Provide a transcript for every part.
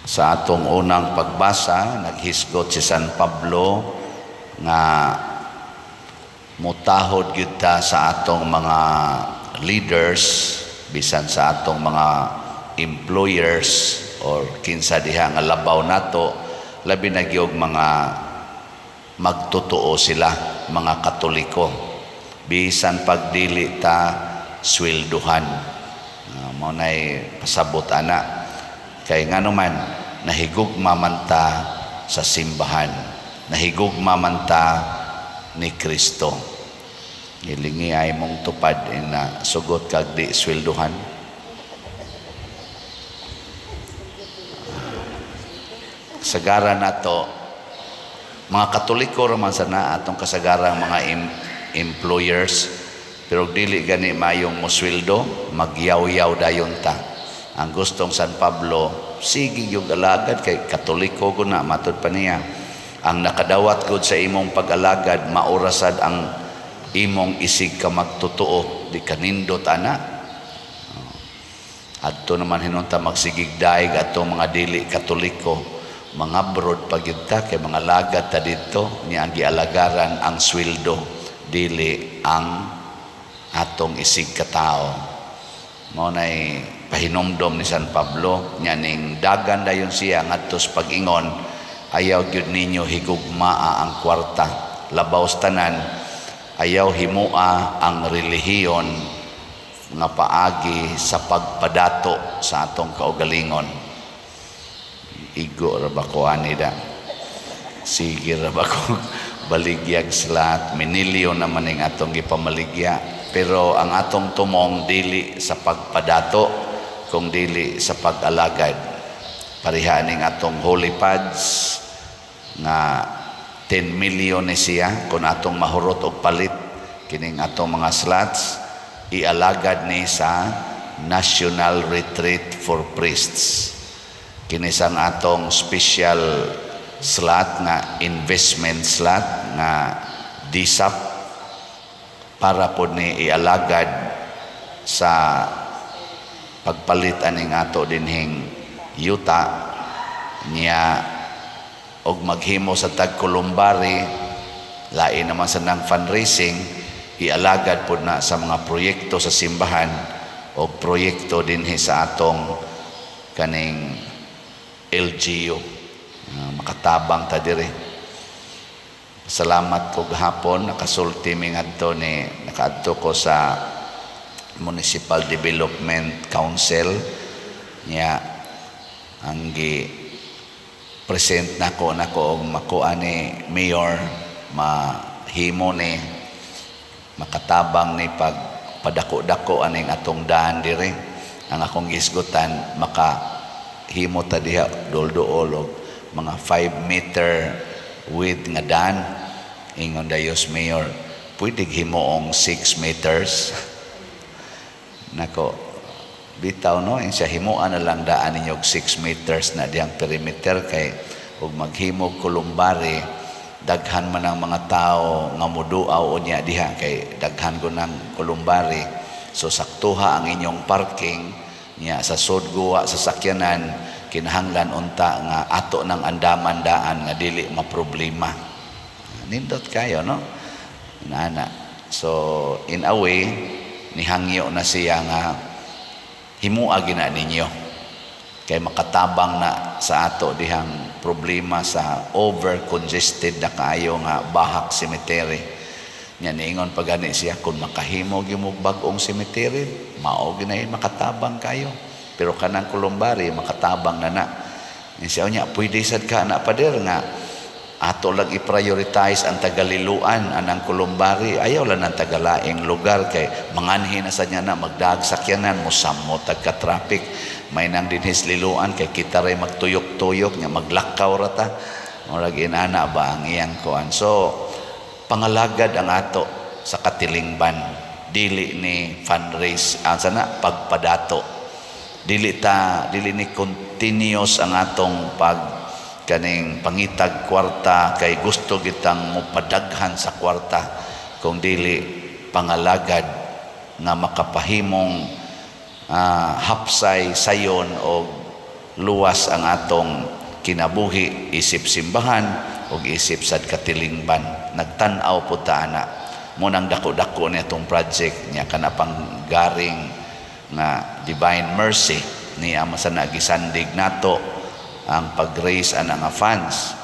Sa atong unang pagbasa, naghisgot si San Pablo nga mutahod gyud ta sa atong mga leaders, bisan sa atong mga employers or kinsa diha nga labaw nato, labi na gyud mga magtotoo sila, mga Katoliko, bisan pagdili ta swelduhan. Mao nay pasabot ana kay ngano man nahigugma man ta sa simbahan, nahigugma man ta ni Kristo. Hilingi ay mong tupad ina sugot kag di swelduhan. Kasagaran nato mga Katoliko ra man sana atong kasagarang mga employers, pero dili gani mayong mosweldo, magyaw-yaw dayon ta. Ang gustong San Pablo, sige yung alagad kay Katoliko ko na. Matud pa niya, ang nakadawat gud sa imong pag-alagad maurasad ang imong isig ka magtotoo. Di kanindot ana. Adto naman hinunta magsigig daig atong mga dili Katoliko, mga abroad pagyud ta kay mga lagad ta didto niya. Ang gialagaran ang sweldo, dili ang atong isig katao. Mao nay pahinumdom ni San Pablo nya. Ning dagan dayon siya ngadto sa pag-ingon, ayaw gyud ninyo higugmaa ang kwarta. Labaw sa tanan, ayaw himua ang relihiyon nga paagi sa pagpadato sa atong kaugalingon. Igo ra ba ko ani da? Sige ra ba ko baligyag slot? Minilyon naman ning atong gipamaligya, pero ang atong tumong dili sa pagpadato kung dili sa pag-alagad. Pareha ning atong holy pads nga 10 million ni siya kung atong mahurot og palit kining atong mga slots, ialagad ni sa National Retreat for Priests. Kini sang atong special slot nga investment slot nga DSAP para po ni ialagad sa pagpalit aning ato dinhing yuta niya og maghimo sa tag columbary. Lain naman sa nang fundraising, ialagad pod na sa mga proyekto sa simbahan o proyekto dinhi sa atong kaning LGU. Makatabang ta diri. Salamat ko gahapon nakasulti mi ngadto ni nakaadto ko sa Municipal Development Council niya. Ang gi present nako og makuha ni mayor, mahimo ni makatabang ni pag padako-dako aning atong daan diri. Ang akong gisgutan, maka himo ta diha duol-duol og mga 5 meter width nga daan. Ingon dayos mayor, pwede himuong 6 meters. Nako, bitaw no, siya himuan na lang daan ninyo og 6 meters na diyang perimeter kay ug maghimog columbary, daghan man ang mga tao nga muduaw unya diha kay daghan ko ng columbary. So saktuha ang inyong parking niya sa sod guwa sa sakyanan. Kinahanglan unta nga ato ng andaman daan nga dili maproblema. Nindot kayo no, nana. So in a way nihangyo na siya nga himua gina ninyo kay makatabang na sa ato dihang problema sa over congested na kaayo nga Bahak Cemetery nya. Niingon pa gani siya, kung makahimo gyud mo bag-ong cemetery, mao gyud makatabang kayo, pero kanang columbary makatabang na na. Siya nya, pwede sad ka na, pader, nga ato lang i-prioritize ang tagaliluan anang columbary, ayaw lang ang tagalaing lugar kay manganhi na sa niya na magdag sakyanan, mosamot tag ka-traffic. May nang dinhis Liloan kay kita ray magtuyok-tuyok nya, maglakaw ra ta. Murag inana ba ang iyang kuan. So pangalagad ang ato sa katilingban, dili ni fundraise ang sana pagpadato. Dili ta, dili ni continuous ang atong pag kaning pangitag kwarta kay gusto gitang mopadaghan sa kwarta, kung dili pangalagad nga makapahimong hapsay sayon og Luwas ang atong kinabuhi isip simbahan ug isip sad katilingban. Nagtan-aw pud ta ana mo nang dako-dako ni atong project niya kana pang garing nga Divine Mercy niya man sa nagisandig nato ang pag-raise ana nga funds.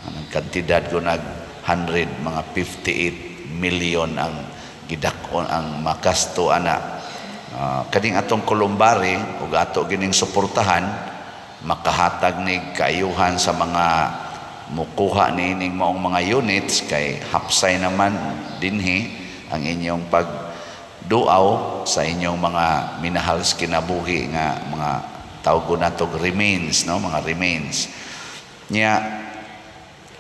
Ang kantidad ko nag 100 mga 58 million ang gidak-on ang makasto ana. Kaning atong columbary ug ato gining suportahan, makahatag ni kaayuhan sa mga mukuha niining maong mga units kay hapsay naman dinhi ang inyong pagduaw sa inyong mga minahal sa kinabuhi nga mga tawag nato remains, no, mga remains niya.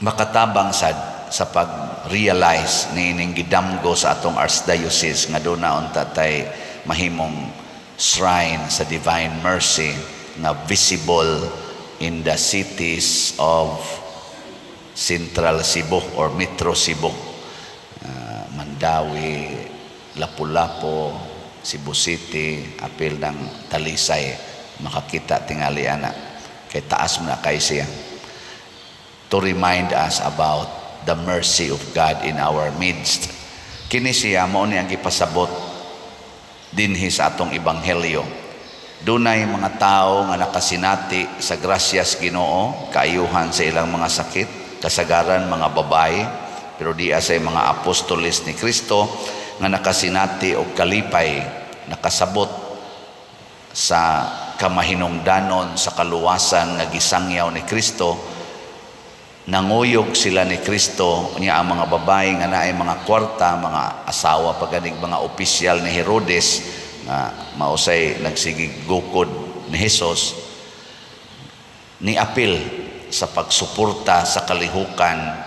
Makatabang sad sa pag-realize niining gidamgo sa atong archdiocese nga doon na unta tay mahimong shrine sa Divine Mercy nga visible in the cities of Central Cebu or Metro Cebu. Mandaue, Lapu-Lapu, Cebu City, apil ng Talisay, makakita tingali ana kay taas man na kay siya, to remind us about the mercy of God in our midst. Kini siya mao ni ang gipasabot dinhi sa atong ebanghelyo. Dunay mga tao nga nakasinati sa grasyas Ginoo, kaayuhan sa ilang mga sakit, kasagaran mga babae, pero di sa mga apostoles ni Kristo nga nakasinati og kalipay, nakasabot sa kamahinungdanon sa kaluwasan nga gisangyaw ni Kristo. Nanguyog sila ni Kristo niya. Ang mga babae nga naay mga kwarta, mga asawa pa ganig mga opisyal ni Herodes nga mausay nagsigig gukod ni Hesus, ni apil sa pagsuporta sa kalihukan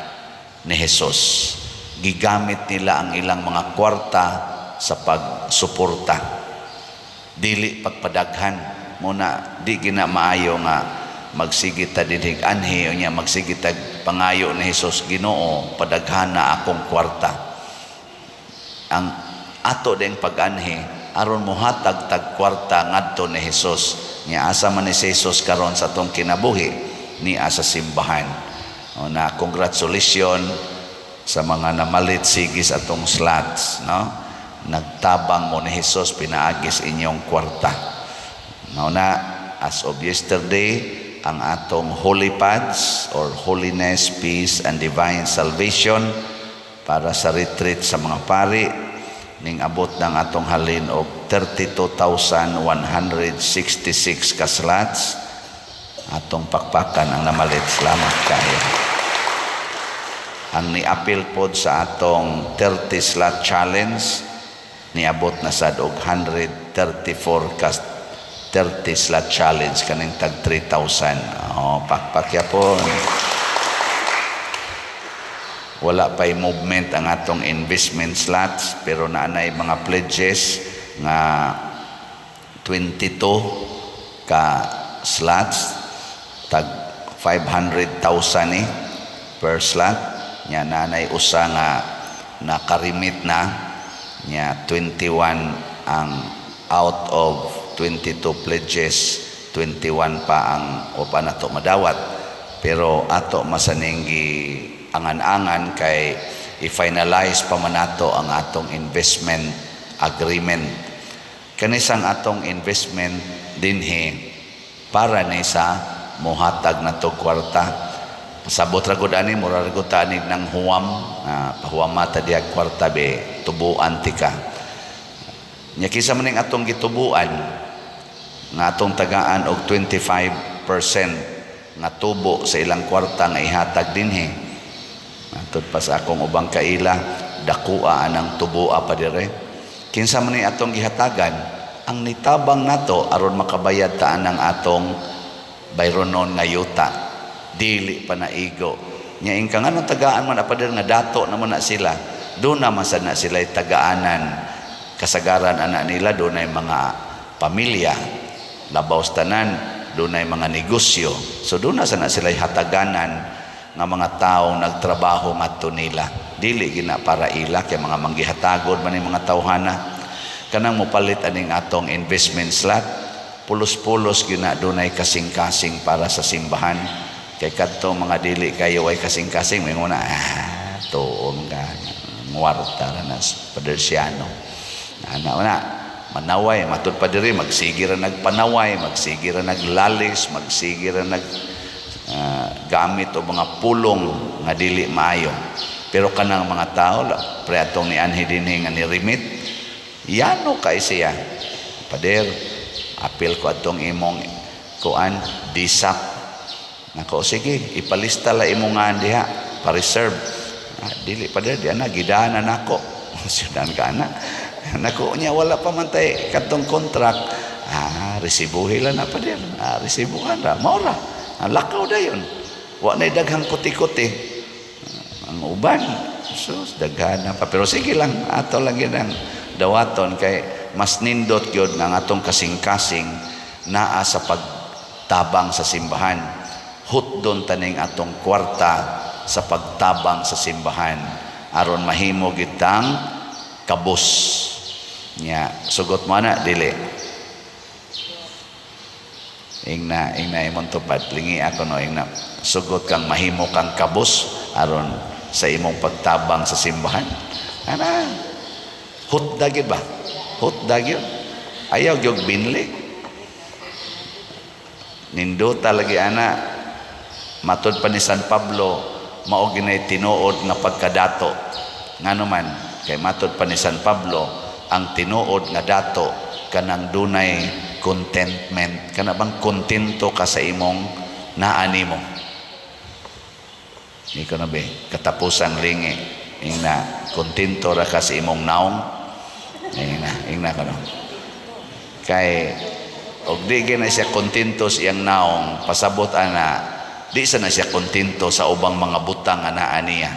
ni Hesus. Gigamit nila ang ilang mga kwarta sa pagsuporta, dili pagpadaghan muna. Di gina maayo nga magsige ta dinhig anhi unya magsige tag pangayo ni Hesus, "Ginoo, padaghana akong kwarta." Ang ato ding pag-anhi aron mohatag tag kwarta ngadto ni Hesus. Nya asa man ni si Hesus karon sa atong kinabuhi? Ni asa simbahan. O na, congratulations sa mga namalit sigis atong slots, no? Nagtabang mo ni Hesus pinaagis inyong kwarta. No na, as of yesterday, ang atong holy pads or holiness, peace and divine salvation para sa retreat sa mga pari ning abot ng atong halin og 32,166 ka slots. Atong pakpakan ang namalit. Salamat kayo. Ang niapil pod sa atong 30 slot challenge, niabot na sad og 134 ka 30 slot challenge kaning tag 3,000. Oh, pakpak yapon. Wala pa'y movement ang atong investment slots, pero naanay mga pledges nga 22 ka slots, tag 500,000 ni per slot. Nya nanay usa nga nakarimit na nya 21 ang out of 22 pledges, 21 pa ang o pa nato madawat, pero ato masaning angan-angan kay i-finalize pa man nato ang atong investment agreement. Kanisang atong investment dinhi para ni sa mohatag na to kwarta. Pasabot ra gud ani, mura ra gud ta ani ng huwam, pahuwama ta diha kwarta be, tubuan tika. Nya kinsa man ning atong gitubuan nga atong tagaan og 25% nga tubo sa ilang kwarta nga ihatag dinhi? Matod pa sa akong ubang kaila, dakua anang tuboa pa dire. Kinsa man ni atong gihatagan? Ang nitabang nato aron makabayad ta anang atong bayronon nga yuta. Dili pa naigo. Nya ingka nga tagaan man pa dire nga dato naman na sila. Doon na man sad na sila tagaanan. Kasagaran anak nila doon ay mga pamilya. Labaw sa tanan, doon ay mga negosyo. So doon na sana sila hataganan nga mga taong nagtrabaho ngadto nila. Dili gina para ila kay mga manggihatagod man yung mga tawhana. Kanang mopalit aning atong investment slot. Pulos-pulos gyud na dunay kasing-kasing para sa simbahan. Kay kadto mga dili kayo ay kasing-kasing, may na, ah, tuon ka, ngwarta ra na Pader Siano. Ana na, manaway, matud pa diri, magsige ra nagpanaway, magsige ra naglalis, magsige ra nag gamit og mga pulong nga dili maayo. Pero kanang mga tao, pre atong ni anhi dinhi nga ni remit, yano kay siya. "Pader, apil ko atong imong kuan disap." Nako, "Sige, ipalista la imong ngan diha, pa-reserve." "Ah, dili, pader, di ana gidana nako." Sudan ka na. Nako niya, wala pa man tay katong contract. "Ah, resibuhi lang na, pader." Ah, resibuhan ra. Mao ra. Ah, lakaw dayon. Wa nay daghang kuti-kuti. Ah, ang uban, sus, daghan na pa. Pero sige lang, ato lang yun ang dawaton kay mas nindot gyud nga ang atong kasing-kasing naa sa pagtabang sa simbahan. Hutdon taning atong kwarta sa pagtabang sa simbahan aron mahimo gyud tang kabus. Nya, sugot mo na dili? Ingna, ingna imong tupad, lingi ako, no? Ingna, sugot kang mahimo kang kabus aron sa imong pagtabang sa simbahan? Ana, hutda gyud ba? Hutda gyud. Ayaw gyud binli. Nindota lagi ana. Matod pa ni San Pablo, mao ginay tinuod nga pagkadato. Ngano man? Kay matod pa ni San Pablo, ang tinuod nga dato kanang dunay contentment. Kana bang kontento ka sa imong naa nimo? Ikaw na be, katapusang lingi. Ingna, kontento ra ka sa imong naong? Ingna, ingna ka no. Kay og di na siya kontento sa iyang naong, pasabot ana, di sa na siya kontento sa ubang mga butang nga naa niya.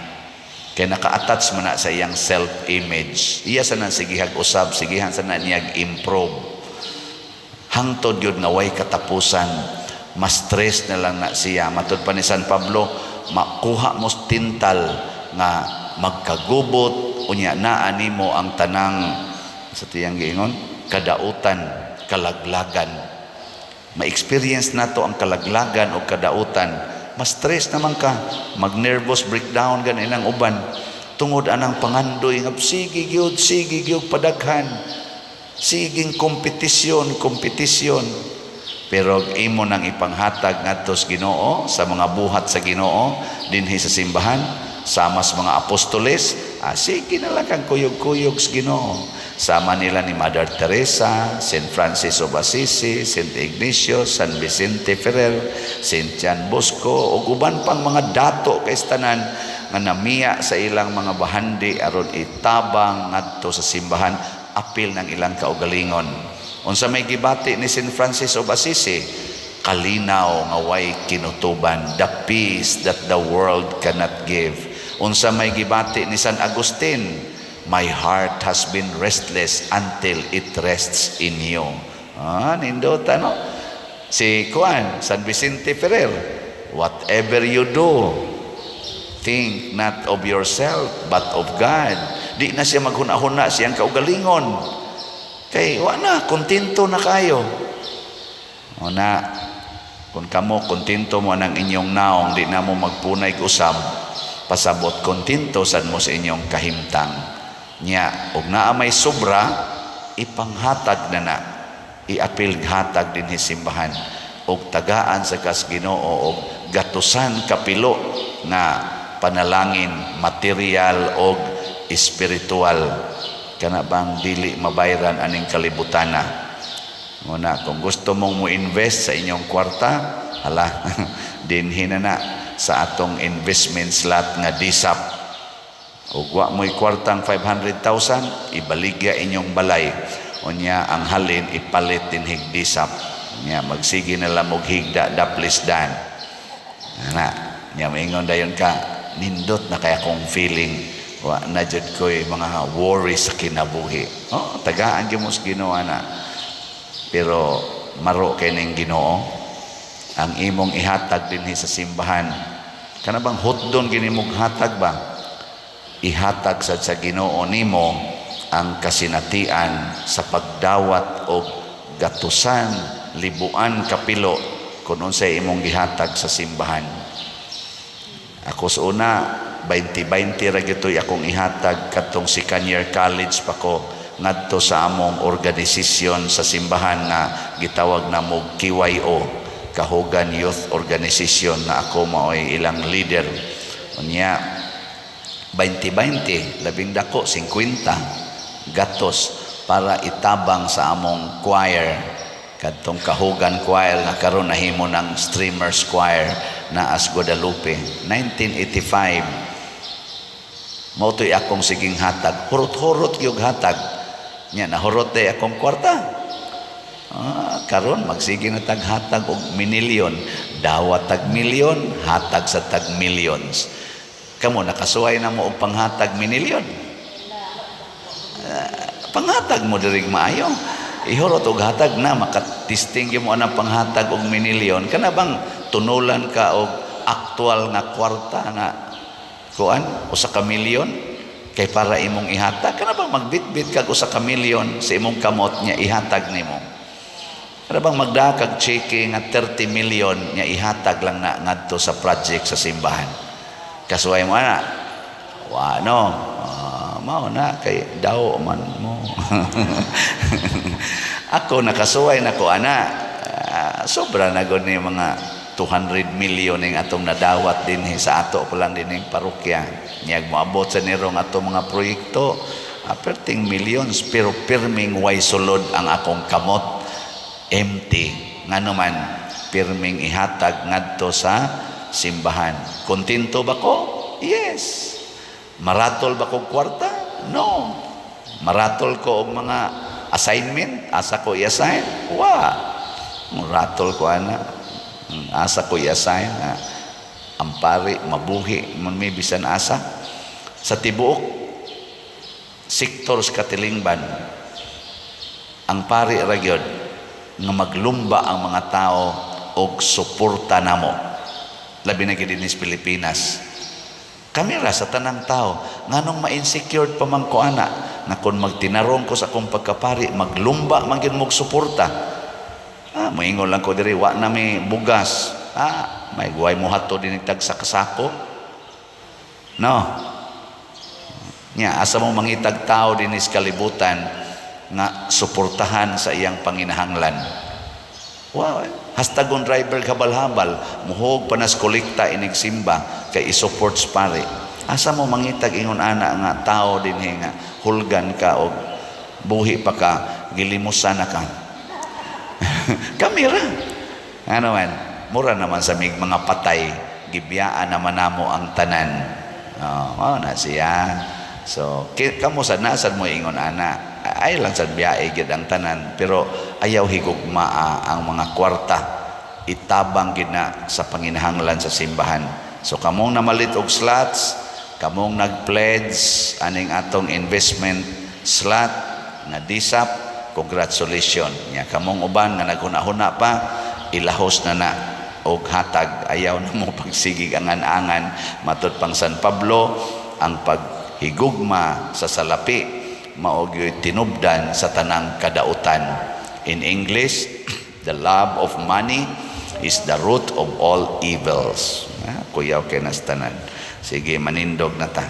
Kay naka-attach man na sa iyang self-image. Iya sa nang sigihag usab, sigihan sa na niyag improve. Hangtod yun nga way katapusan, mas stress na lang na siya. Matod pa ni San Pablo, makuha mo tintal nga magkagubot, unya naa nimo ang tanang sa tiyang giingon, kadautan, kalaglagan. Ma-experience nato ang kalaglagan o kadautan, mas stress naman ka, mag-nervous breakdown gani ang uban tungod anang pangandoy nga sige gyud, sige gyud padaghan, siging kompetisyon, kompetisyon. Pero imo nang ipanghatag ngadto sa Ginoo, sa mga buhat sa Ginoo dinhi sa simbahan, sama sa mga apostoles, ah, sige na lang kang kuyog-kuyog sa Ginoo. Sama nila ni Mother Teresa, St. Francis of Assisi, St. Ignatius, San Vicente Ferrer, St. John Bosco, ug uban pang mga dato kay tanan nga namiya sa ilang mga bahandi aron itabang ngadto sa simbahan apil ng ilang kaugalingon. Unsa may gibati ni St. Francis of Assisi? Kalinaw nga way kinutuban, the peace that the world cannot give. Unsa may gibati ni San Agustin? "My heart has been restless until it rests in you." Ah, nindota, no? Si Juan, San Vicente Ferrer, "Whatever you do, think not of yourself, but of God." Di na siya maghuna-huna siyang kaugalingon. Kay, wa na, kontento na kayo. O na, kung kamo, kontento mo ng inyong naong, di na mo magpunay usab, pasabot, kontento sad mo sa inyong kahimtang. Nya, og naa may sobra, ipanghatag na na. Iapil hatag dinhi simbahan. Og tagaan sa kas Ginoo og gatusan kapilo nga panalangin, material og espiritual, kana bang dili mabayran aning kalibutana. Muna, kung gusto mong mo invest sa inyong kwarta, hala, dinhi na na sa atong investment slot nga DSAP. Ug wa mo'y kwartang 500,000, ibaligya inyong balay. Unya ang halin ipalit dinhig DSAP. Nya magsige na lang og higda daplis dan. Ana, nya maingon dayon ka, "Nindot na kaya kong feeling, wa na jud ko'y mga worry sa kinabuhi." Oh, tagaan gyud mo sa Ginoo ana. Pero maro kay ning Ginoo ang imong ihatag dinhi sa simbahan. Kana bang hutdon gini mong hatag ba? Ihatag sad sa Ginoo nimo ang kasinatian sa pagdawat og gatusan. Libuan kapilo kung unsay imong gihatag sa simbahan. Ako sa una, 20-20 ra gyud akong ihatag katong second year college pa ko ngadto sa among organisasyon sa simbahan nga gitawag na mo KYO, Kahugan Youth Organization, na ako maoy ilang leader. Unya 20-20, labing dako 50 gatos para itabang sa among choir, kadtong Kahugan Choir nga karon nahimo ng Streamers Choir na as Guadalupe. 1985, mao to'y akong siging hatag, hurot-hurot yung hatag nya, nahurot day akong kwarta. Ah, karon magsige na tag hatag og minilyon, dawat tag milyon, hatag sa tag millions. Kamo, nakasuway na mo og panghatag minilyon? Ah, panghatag mo diri maayo, ihurot og hatag na makatisting gyud mo anang panghatag og minilyon. Kana bang tunulan ka og aktual nga kwarta nga kuan, 1 ka milyon kay para imong ihatag? Kana bang magbitbit kag 1 ka milyon sa imong kamot nya ihatag nimo? Kana bang magdala kag cheque nga 30 million nya ihatag lang na ngadto sa project sa simbahan? Kasuway mo ana? Wa, no? Ah, mao na kay daw man mo. Ako, nakasuway na ko ana. Ah, sobra na gud ni mga 200 million ning atong nadawat din sa ato pa lang din ning parokya. Niyag moabot sa nirong atong mga proyekto, perting millions, pero pirming way sulod ang akong kamot, empty. Ngano man, pirming ihatag ngadto sa simbahan. Kontento ba ko? Yes. Maratol ba ko kwarta? No. Maratol ko og mga assignment? Asa ko i-assign? Wa. Ratol ko ana. Asa ko i-assign? Ah, ang pari mabuhi man may bisan asa. Sa tibuok sektor sa katilingban, ang pari ra gyud nga maglumba ang mga tao og suporta namo. Labi na gid dinhi sa Pilipinas. Kami ra sa tanang tao, nganong ma-insecure pa man ko ana, na kung magtinarong ko sa akong pagkapari, maglumba man gyud mog suporta. Ah, moingon lang ko diri, wa na may bugas. Ah, may guway mo hato din tag sa kasako. No. Nya, asa mo mangitag tao dinhi sa kalibutan nga suportahan sa iyang panginahanglan? Wow, eh. Hastagon driver habal-habal, muhog pa nas kolekta inig simba kay i-support sa pare. Asa mo mangitag ingon ana nga tao dinhi nga hulgan ka og buhi pa ka, gilimusan na ka? Kami ra. Ano man, mura naman sa mig mga patay, gibiyaan naman namo ang tanan. Oh, mao na siya. So, kamo sa nasad mo ingon ana, ay lang sad biyae gid ang tanan, pero ayaw higugmaa ang mga kwarta, itabang gid na sa panginahanglan sa simbahan. So kamong namalit og slots, kamong nag-pledge aning atong investment slot nga DSAP, congratulations. Nya kamong uban nga naghuna-huna pa, ilahos na na og hatag, ayaw na mo pagsigig angan-angan. Matud pang San Pablo, ang paghigugma sa salapi mao gyoy tinubdan sa tanang kadautan. In English, "The love of money is the root of all evils." Ah, kuyaw kay nas tanan. Sige, manindog na ta.